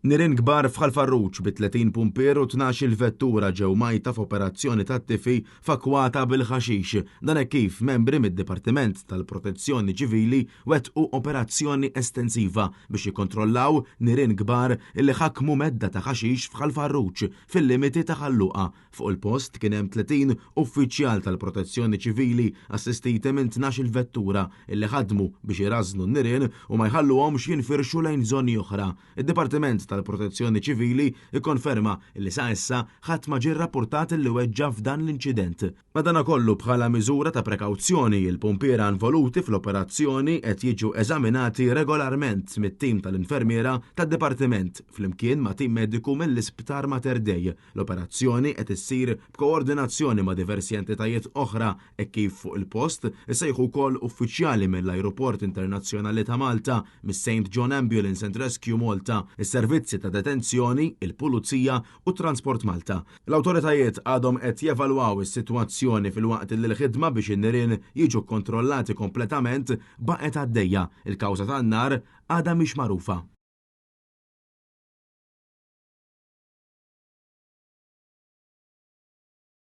Nirien kbar f'Ħal Farruġ bi 30 pumpier u 12-il vettura ġew mgħajta f'operazzjoni tat-tifi f'akkwata bil-ħaxix. Dan hekk kif membri mid-Dipartiment tal-Protezzjoni Ċivili wettqu operazzjoni estensiva biex jikkontrollaw nirien kbar illi ħakmu medda ta' ħaxix f'Ħal Farruġ fil-limiti ta' Ħal Luqa. Fuq il-post kien hemm 30 uffiċjal tal-Protezzjoni Ċivili assistiti minn 12-il vettura illi ħadmu biex irażżnu n-nirien u ma jħalluhomx jinfirxu lejn żoni oħra. Id-Dipartiment tal-Protezzjoni Ċivili kkonferma li sa issa ħadd ma ġie rrappurtat li weġġa' f'dan l-inċident. Madanakollu bħala miżura ta' prekawzjoni, il-pumpiera involuti fl-operazzjoni qed jiġu eżaminati regolarment mit-tim tal-infermiera tad-Dipartiment flimkien ma' tim mediku mill-Isptar Mater Dei. L-operazzjoni qed issir b'koordinazzjoni ma' diversi entitajiet oħra hekk kif fuq il-post issejħu wkoll uffiċjali mill-Ajruport Internazzjonali ta' Malta, mis-St John Ambulance and Rescue Malta, is-Servizzi ta' Detenzjoni, il-Pulizija u Transport Malta. L-awtoritajiet għadhom qed jevalwaw is-sitwazzjoni filwaqt li l-ħidma biex in-nirien jiġu kkontrollati kompletament baqgħet għaddejja. Il-kawża tan-nar għadha mhix magħrufa.